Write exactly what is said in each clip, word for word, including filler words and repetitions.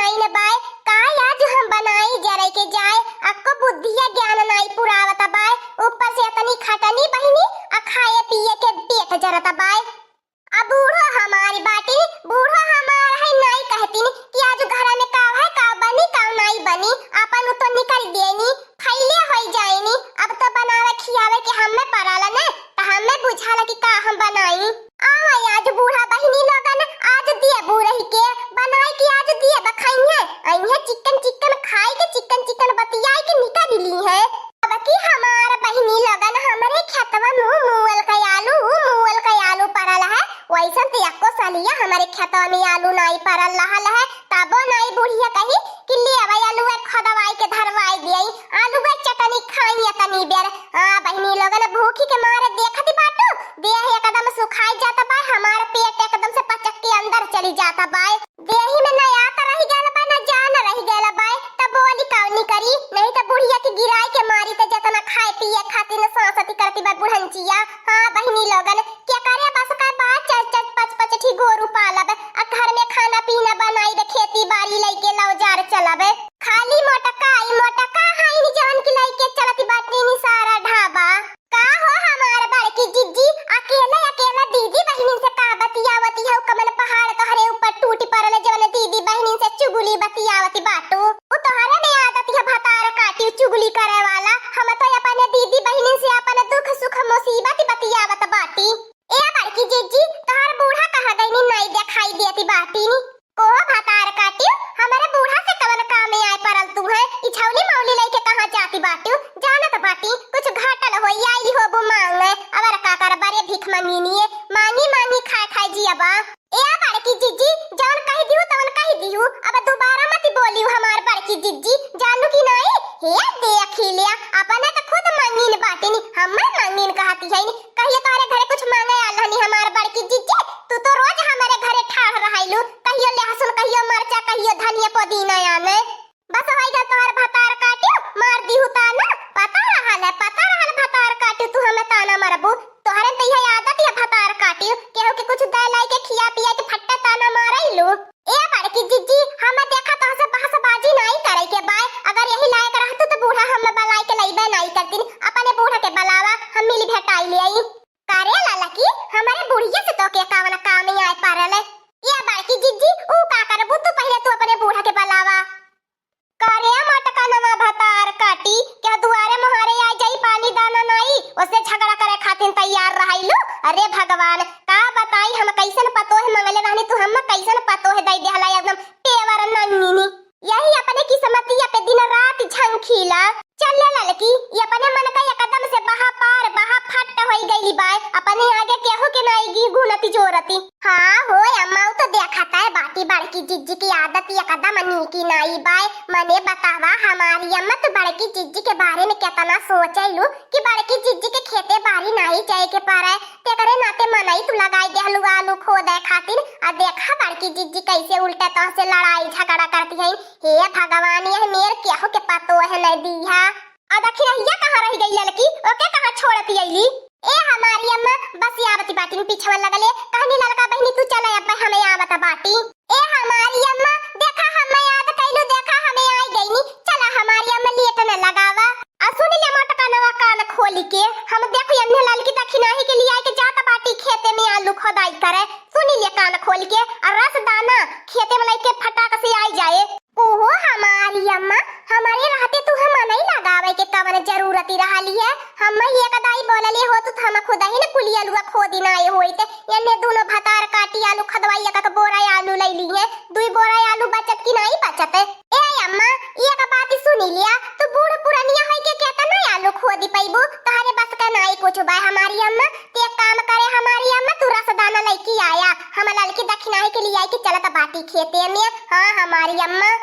आइन बाय, का आज हम बनाई जरे के जाए, अक्को बुद्धिया ज्ञान नाई पुरावत बाय, ऊपर से अतनी खटनी बहिनी, आ खाए पिए के पेट जरत बाय। आ बूढ़ो हमारी बाटी, बूढ़ो हमार है नाई कहतीन कि आज घर में का है, का बनी, का नाई बनी, अपन उ तो निकल देनी, फैले होई जाएनी। अब तो बनावे खियावे के हमें पड़ल ने, त हमें बुझाला कि का हम बनाई। आवा आज बूढ़ा बहिनी लोगन, आज दिए बूढ़ी के बनाई कि आज दिए बखाई है, अइहे चिकन चिकन खाई के, चिकन चिकन बतियाई के निकल ली है। अब की हमार बहिनी लोगन हमरे खेतवा में मुअल के आलू, ऊ मुअल के आलू परल है, वैसन त एको सलिया हमरे खेतवा में आलू नाई परल रहल है। तबो नाई बुढ़िया कही कि ले आवा आलू खोदवाई के धरवाई दियई, आलू के चटनी खाई तनी बेर। हाँ बहिनी लोगन, भूखी के मारे देखत बाटू, देह एकदम सुखाई जात बा, हमार पेट एकदम से पचक के अंदर चली जात बा। देही में नया त रहि गइल बा, न जान रहि गइल बा, त बोली कौनी करी, नहीं त बुढ़िया के गिराई के मारी, त जतना खाए पिए खातिर न सांसती करती बा बुढ़ंचिया। हाँ बहिनी लोगन, के करे बस का बा, चार चार पाँच पाँच ठी गोरू पालब, आ घर में खाना पीना बनाइब, खेती बाड़ी लइके लौजार चलब। खाली मोटका, ई मोटका हईन जवन की लइके चलती बाटी नी सारा ढाबा। का हो हमार बड़की जिज्जी, अकेले अकेले दीदी बहिनी से का बतियावती हऊ? कमन पहाड़ तोहरे ऊपर टूट पड़ल, जवन दीदी बहिनी से चुगली बतियावती बाटू। उ तोहरे में आदत है भतार काटी चुगली करे वाला। हम तो अपने दीदी बहिनी से अपन दुख सुख मुसीबत बतियावत बाटी। ए बड़की जिज्जी, तोहर बूढ़ा कहाँ गइनी, नाई देखाई देती बाटी नी। कोहो भतार काटियो, हमरे बूढ़ा से कवन काम में आए परल तू है? ई छौली मौली लइके कहाँ जाती बाटियो? जानत बाटी, कुछ घाटल होई, आई होबू मांगे। अबर का कर बरे भीख मंगिनिए, मांगी मांगी खाए खाए जियबा। ए बड़की जिज्जी, जवन कहि दिहू तवन कहि दिहू, अब दोबारा मत बोलियो हमार बड़की जिज्जी, जानू कि नाई? हे देखी लिया, अपने तो खुद मंगिन बाटिनी, हमें मंगिन कहती है नी। कहियो तोहरे घरे कुछ मांगे आल हनी हमार बड़की जिज्जी, तू तो रोज हमारे घरे ठाढ़ रहैलू, कहियो लहसुन, कहियो मरचा, कहियो धनिया पुदीना आने। बस होई गल तोहर भतार काटियो, मार दिहू ताना, पता रहल है, पता रहल भतार काटियो, तू हमें ताना मरबू, तोहरे में तो यह आदत है भतार काटियो, केहू के कुछ दे लाई के खिया पिया के फट्टा ताना मारैलू। ए बड़की जिज्जी, हमें देखा तोहसे बहसबाजी नाई करे के बाय, अगर यही लायक रहतू तो बूढ़ा हमें बलाई के लइबे नाई करतीन, अपने बूढ़ा के बलावा, हम मिली भेटाई ले आई। करे ललकी, हमरे बुढ़िया से तोके कवन काम आए परल? ए बड़की जिज्जी, ऊ का करबू तू, पहिले तू अपने बूढ़ा के बलावा। करे मोटका नवा भतार काटी, क्या दुआरे मोहरे आ जाई पानी दाना नाई, ओसे झगड़ा करे खातिर तैयार रहैलू? अरे भगवान, का बताई हम कैसन पतोह मंगले रहनी, तू हम कैसन पतोह दई देहला, एकदम पेवर नन्नी। यही अपने किस्मतिया पे दिन रात झंखीला। चल ले ललकी, ये अपने मन का एकदम से बहा पार, बहा फट होई गइली बाय। अपने आगे केहू के नाई गी गुनती जोरती। हाँ हो अम्मा, उ तो देखत है बाटी बड़की जिज्जी की आदत एकदम नीकी नाई बाय। मने बतावा हमारी अम्मा, तू बड़की जिज्जी के बारे में केतना सोचैलू कि बड़की जिज्जी के खेते बारी नाई जाए के पड़े। तेकरे नाते मनई तू लगाई देहलू आलू खोदे खातिर। आ देखा बड़की जिज्जी कैसे उल्टे तोहसे लड़ाई झगड़ा करती है। हे भगवान, यह मेर केहू के पतोह नहीं दीहा। आ दखिनहिया कहाँ रहि गई ललकी? ओके कहाँ छोड़ती अइली? ए हमारी अम्मा, बस आवती बाटिन पिछवा लगले, कहनी ललका बहिनी तू चला, अब हमें आवत बाटी। ए हमारी अम्मा, देखा हमें याद कैलू, देखा हमें आई गईनी, चला हमारी अम्मा लेट न लगावा। आ सुन ले मोटका नवा कान खोली के, हम देखो एन्हे ललकी दखिनाही के लिए आए के जात बाटी खेते में आलू खोदाई करे। सुन ले कान खोली के, आ रस दाना खेते में लइके फटाक से आई जाए। ओहो हमारी अम्मा, हमरे रहते तुहे मनई लगावे के कवन जरूरत रहली है? हम एक दाई बोलले होत तो हम खुदही न कुलियलुआ खोदी ना आए होइत। एन्हे दुनो भतार काटी आलू खदवाई एक एक बोरा आलू लई ली है। दुई बोरा आलू बचत कि नाई बचत? ए अम्मा, एक बात सुनी लिया, तू बूढ़ पुरनिया होई के केतना आलू खोदी पैबू? तोहरे बस का नाई कुछ बा हमारी अम्मा। ते एक काम करे हमारी अम्मा, तू रसदाना लइके आया, हम ललकी दखिनाही के लिए आई के चलत बाटी खेते में। हाँ हमारी अम्मा।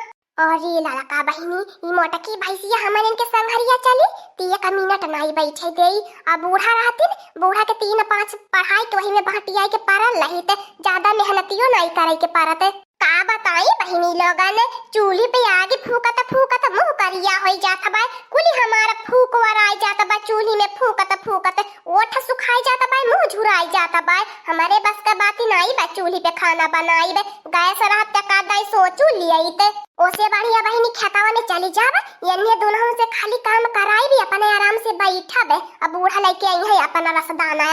अरे ललका बहिनी, ई मोटकी भैंसिया हमन इनके संघरिया चली, ती एक मिनट नाई बैठे देई। अब बूढ़ा रहतिन, बूढ़ा के तीन पाँच पढ़ाई के वही में बहटियाई के परल रही, ते ज्यादा मेहनतियो नाई करे के परत। का बताई बहिनी लोगन, चूल्ही पे आगे फूकत फूकत मुंह करिया होई जात बा, कुली हमार फूक वराई जात बा, चूल्ही में फूकत फूकत ओठ सुखाई जात बा, मुंह झुराई जात बा। हमरे बस का बात ही नाई बा, चूल्ही पे खाना बनाई बे, गैस रहत त का दाई सोचू लियाई ते। ओसे बढ़िया बहिनी खेतवा में चली जाब, एन्हे दुनहु से खाली काम कराइबे, अपने आराम से बैठबे। अब बूढ़ा लइके अइहैं अपना रसदाना।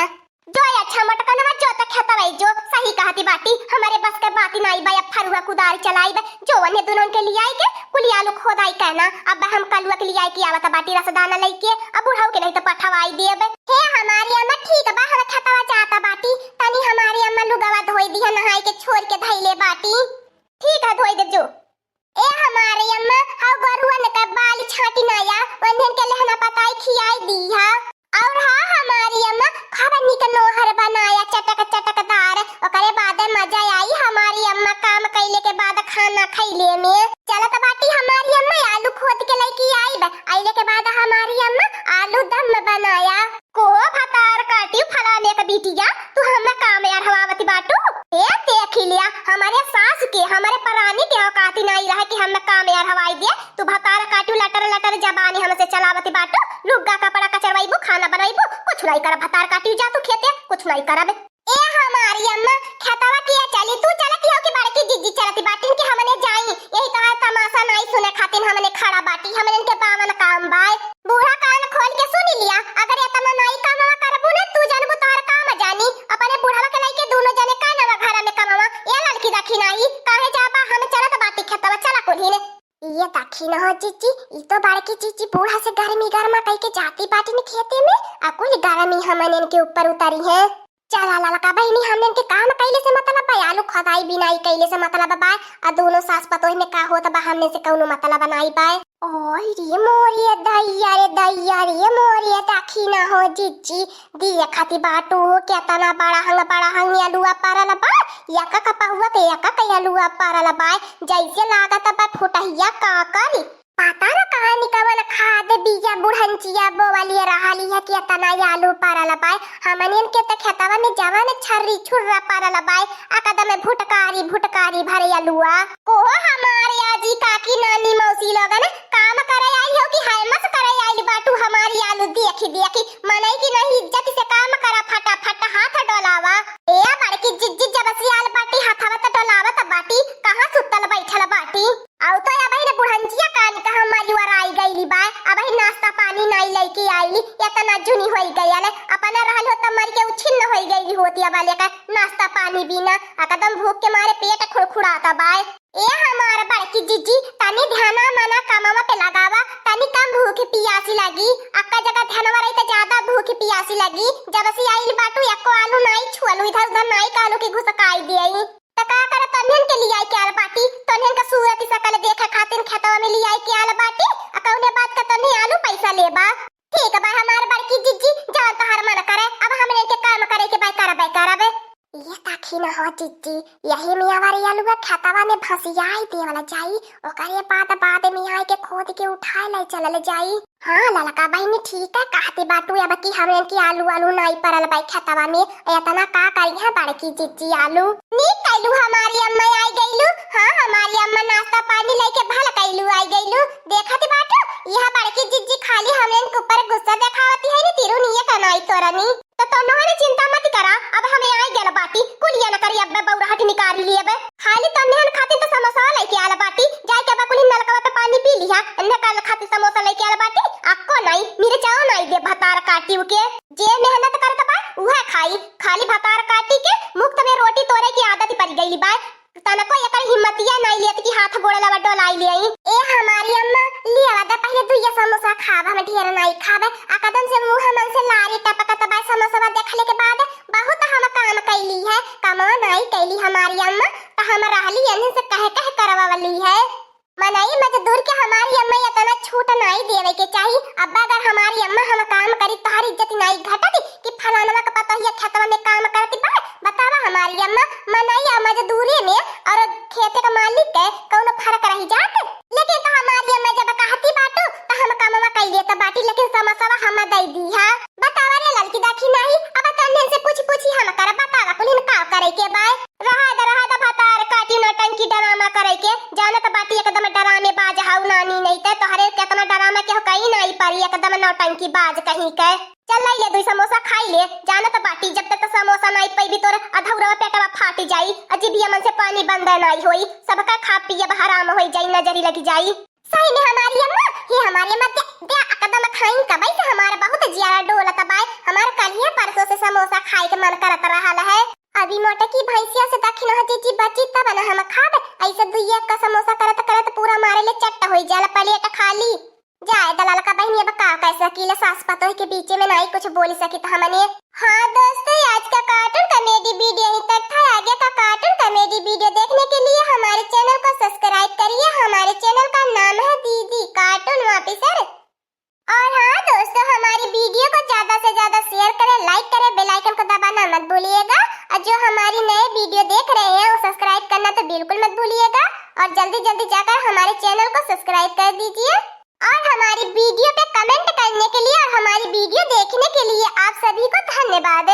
जो ए अच्छा मोटकनवा, जो त खेतवा जो, सही कहती बाटी, हमरे बस के बाती नाई बा, अब फरुआ कुदार चलाइबे। जो एन्हे दुनहु के लियाई के कुली आलू खोदाई कहना, अब हम कलुआ के लियाई के आवत बाटी रसदाना लइके, अब बुढ़ऊ के नहीं त पठवाई देबे। हे हमारी अम्मा, ठीक बा, हम खेतवा जात बाटी, तनी हमारी अम्मा लुगवा धोई दिहा, नहाई के छोड़ के धइले बाटी। ठीक है, धोई देब जो। ए हमारी अम्मा, हउ गोरुअन के बाल छाटी नाया, ओन्हन के लेहना पताई खियाई दिहा। और हाँ हमारी अम्मा, खब निक नोहर बनाया, चटक चटकदार, ओकरे बाद मजा आई हमारी अम्मा काम कइले के बाद खाना खइले में। चलत बाटी हमारी अम्मा, आलू खोद के लइके आइब, अइले के बाद हमारी अम्मा आलू दम बनाया। को भतार काटी फलाने का बिटिया, तू हमें काम अरहवावती बाटू? ए देखी लिया, हमरे सास के, हमरे परानी के औकाती नाई रहे कि हमें काम अरहवाई दे। तू भतार काटी लटर लटर जबानी हमसे चलावती बाटू, लुग्गा कपड़ा कचरवाइबू, खाना बनवाइबू, कुछ नाई करब। भतार काटी जा तू खेते, कुछ नाई करब। ए हमारी अम्मा, खेतवा किया चली, तू चलती हो कि बड़की जिज्जी चलती बाटिन कि हमने जाई? यही तोहार तमाशा नाई सुने खातिन हमने खड़ा बाटी, हमने इनके बावन काम बाय। बूढ़ा कान खोल के सुनी लिया, अगर एतना नाई कमवा करबू ना, तू जानबू तोहर काम जानी। अपने बुढ़वा के लइके दुनो जने का नवा घर में कमवा। ए ललकी देखी नाही, काहे जाबा, हम चलत बाटी खेतवा, चला कुल्हिन। ये देखी न हो जिज्जी, ई तो बड़की जिज्जी बूढ़ा से गर्मी गर्मा कइके जाती बाटिन खेते में, आ कुल गर्मी हमन इनके ऊपर उतरी है। चला ललका बहिनी, हमने इनके काम कइले से मतलब बा, आलू खोदाई बिनाई कइले से मतलब बा, आ दुनो सास पतोह में का होत बा, हमने से कउनो मतलब नाई बा। ओय रे मोरे दैया रे, दैया रे मोरे, देखी ना हो जिज्जी, देखती बाटू हो केतना बड़ा हंग, बड़ा हंग अलुआ परल बा, यका कपहुआ के यका के अलुआ परल बा, जैसे लागत बा फुटहिया काकरी। पता न कहाँ निकवन खाद बीजा बुढ़ंचिया बोवलिए रहली है, केतना आलू परल बा, हमनियन के त खेतवा में जवन छर्री छुर्रा परल बा, एकदम भुटकारी भुटकारी भरे अलुआ। ओहो हमारे आजी काकी नानी मौसी लोगन, काम करे आई हो कि हाय मस करे आइल बाटू? हमारी आलू देखी देखी मनई की नहीं इज्जत से काम करा, फटाफट हाथ डोलावा। ए बड़की जिज्जी जब से आल बाटी हाथवा त डोलावत बाटी, कहाँ सुतल बैठल बाटी? अउ तो अबही ने बुढ़ंचिया कानी का हमारी ओर आई गईली बा, अबही नाश्ता पानी नाई लइके आईली, एतना जुनी होई गयल, अपना रहल हो त मर के उछिन्न होई गईली होती, अब लेकर नाश्ता पानी बिना, एकदम भूख के मारे पेट खुड़खुड़ाता बा। ए हमार बड़की जिज्जी, तनी ध्याना मना कमवा पे लगावा, तनी कम भूख पियासी लगी। अक्का जगह ध्यानवा रही त ज्यादा भूख पियासी लगी। जब से आइल बाटू, एको आलू नाई छुअलू, इधर उधर नाई कहलू कि घुसकाई दियई। त का करे, तन्हन के लियाई के आल बाटी, तन्हन का सूरत सकल देखे खातिर खेतवा में लियाई के आल बाटी, आ कौने बात का तन्हे आलू पैसा लेबा? ठीक बा हमार बड़की जिज्जी, जौन तोहार मन करे, अब हमने के काम करे के बा, करबे करबे। ये ताखी न हो जिज्जी, यही में हमारे अलुआ खेतवा में भसियाई देवल जाई, ओकरे बाद, बाद में आए के खोद के उठाए ले चलल जाई। हाँ ललका बहिनी, ठीक है कहती बाटू, अब की हमने की आलू, आलू नाई परल बा खेतवा में, एतना का करी है बड़की जिज्जी आलू। नीक कैलू हमारी अम्मा आई गईलू। हाँ हमारी अम्मा नाश्ता पानी लेके भल कैलू आई गईलू। देखत बाटू, यह बड़की जिज्जी खाली हमने के ऊपर गुस्सा देखावती है नी, तिरु निये कनाई तोरनी। त तोनहन चिंता मत करा, अब हमें आइ गल बाटी, कुलिया न करी, अब बौराहट निकाल लिए बे। खाली तोनहन खातिर त समोसा लइके आल बाटी, जाए के बा कुली नलकवा पे पानी पी लिहा, एन्हे काल खातिर समोसा लइके आल बाटी, अक्को नाई, मिर्चाओ नाई दे भतार काटी के। जे मेहनत करत बा, उहे खाई, खाली भतार काटी के मुफ्त में रोटी तोरे की आदत पड़ गई बा। तनको एकर हिम्मतिया नाई लेत कि हाथ गोड़ लवा डोलाई ले आई। ए हमारी अम्मा, लियावा दा पहिले दुइया समोसा खाब, हम ढेर नाई खाब। आ कदम से मुंह मन से लारी टपकत बा, समोसवा देखले के बाद बहुत हम काम कैली है, कमा नाई कैली हमारी अम्मा, त हम रहली एन्हन से कह कह करवावली है। मनई मजदूर के हमारी अम्मा एतना छूट नाई देवे के चाही। अब अगर हमारी अम्मा हम काम करी, तोहार इज्जत नाई घटत कि फलानवा के पतोहिया खेतवा में काम करती बा? बतावा हमारी अम्मा, मनई आ मजदूरी में और खेते के मालिक के कौनो फर्क रही जात? लेकिन तो हमारी अम्मा जब कहती बाटू तो हम कमवा कई लेत बाटी, लेकिन समोसवा हम दई दी है। बतावा रे ललकी दाखी नाही, अब तन्हन से पूछ पूछी हम कर, बतावा कुलिन का करे के बाय? रहा द, रहा द भतार काटी नौटंकी डरामा करे के, जानत बाटी एकदम डरामे बाज हाउ नानी नहीं ते तोहरे केतना डरामा के हो कहीं नाई पारी, एकदम नौटंकी बाज कहीं के। चल लाई ले दुई समोसा खाई ले, जानत बाटी जब तक तो समोसा नाई पैबी तोर अधौरवा पेटवा फाटी जाई, अजीबिया मन से पानी नहीं बंदे नाई होई, सबका खा पिए हराम होई जाई, नजरी लगी जाई। सही में हमारी अम्मा, ये हमारी अम्मा दे, दे एकदम खाइन का, वैसे हमारा बहुत जियारा डोलत बाय, हमारा कल ही परसों से समोसा खाए के मन करत रहल है। अभी मोटकी भैंसिया से दखिन हो जीजी बची तब न हम खाब, ऐसे दुइये का समोसा करत करत पूरा मारे ले चट्ट होई जाला प्लेट खाली। जाए दलाल का बहिनी, अब का कर सकीले, सास पतोह के बीचे में नाई कुछ बोल सकित हमने। हाँ दोस्तों, आज का कार्टून कॉमेडी वीडियो यहीं तक था। आगे का कार्टून कॉमेडी वीडियो देखने के लिए हमारे चैनल को सब्सक्राइब करिए। हमारे चैनल का नाम है दीदी कार्टून ऑफिसर। और हाँ दोस्तों, हमारी वीडियो को ज्यादा से ज्यादा शेयर करें, लाइक करें, बेल आइकन को दबाना मत भूलिएगा। और जो हमारी नए वीडियो देख रहे हैं वो सब्सक्राइब करना तो बिल्कुल मत भूलिएगा। और जल्दी जल्दी जाकर हमारे चैनल को सब्सक्राइब कर दीजिए। और हमारी वीडियो पे कमेंट करने के लिए और हमारी वीडियो देखने के लिए आप सभी को धन्यवाद।